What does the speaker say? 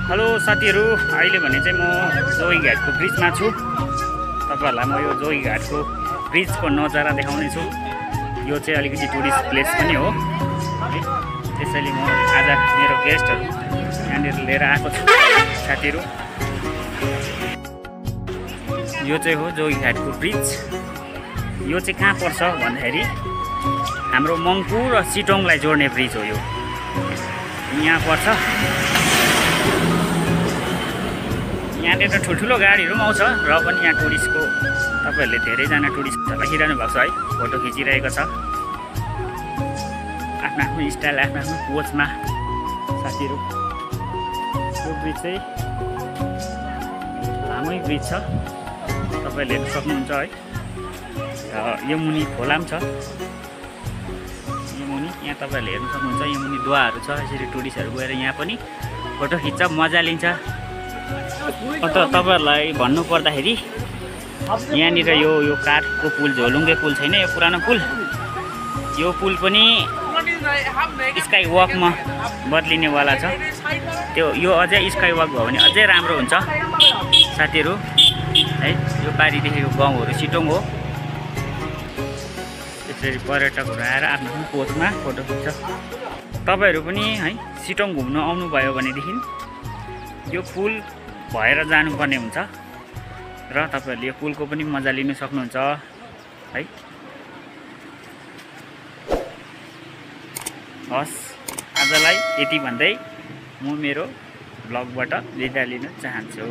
Hello साथीहरू, अहिले भने चाहिँ म जोगी घाटको ब्रिजमा छु। तपाईहरुलाई म यो जोगी घाटको ब्रिजको नजारा देखाउने छु। यो चाहिँ अलिकति टुरिस्ट प्लेस पनि हो है। त्यसैले म आज मेरो गेस्टहरु यहाँनिर लिएर आएको छु साथीहरू। यो चाहिँ हो जोगी घाटको ब्रिज। यो चाहिँ कहाँ पर्छ भन्दाखेरि हाम्रो मङ्पु र सिटोङलाई जोड्ने ब्रिज हो। यो यहाँ पर्छ। यहाँनिर ठुल्ठुलो गाडीहरू पनि आउँछ र पनि यहाँ टुरिस्टको तपाईहरुले धेरैजना टुरिस्टहरु देखिरहनु भएको छ है। फोटो खिचिरहेको छ आफ्नो आफ्नो स्टाइल, आफ्नो आफ्नो पोजमा साथीहरू। यो ब्रिज चाहिँ लामै ब्रिज छ, तपाईहरुले हेर्न सक्नुहुन्छ है। यो मुनि खोला पनि छ। यो मुनि यहाँ तपाईहरुले हेर्न सक्नुहुन्छ। यो मुनि दुवाहरू छ। यसरी टुरिस्टहरु गएर यहाँ पनि फोटो खिच्छ, मजा लिन्छ। अन्त तपाईहरुलाई भन्नु पर्दाखेरि यहाँनिर यो काठको पुल, झोलुङ्गे पुल छैन, यो पुरानो पुल, यो पुल पनि स्काई वकमा बदलिनेवाला छ। यो अझै स्काई वक भयो भने अझै राम्रो हुन्छ साथीहरू है। यो पारिदेखिको गाउँहरू सिटोङ हो। त्यसरी पर्यटकहरू आएर आफ्नो आफ्नो पोजमा फोटो खिच्छ। तपाईहरु पनि है सिटोङ घुम्न आउनुभयो भनेदेखि यो पुल भएर जानुपर्ने हुन्छ र तपाईहरुले यो पुलको पनि मजा लिन सक्नुहुन्छ है। हस्, आजलाई यति भन्दै म मेरो भ्लगबाट बिदा लिन चाहन्छु।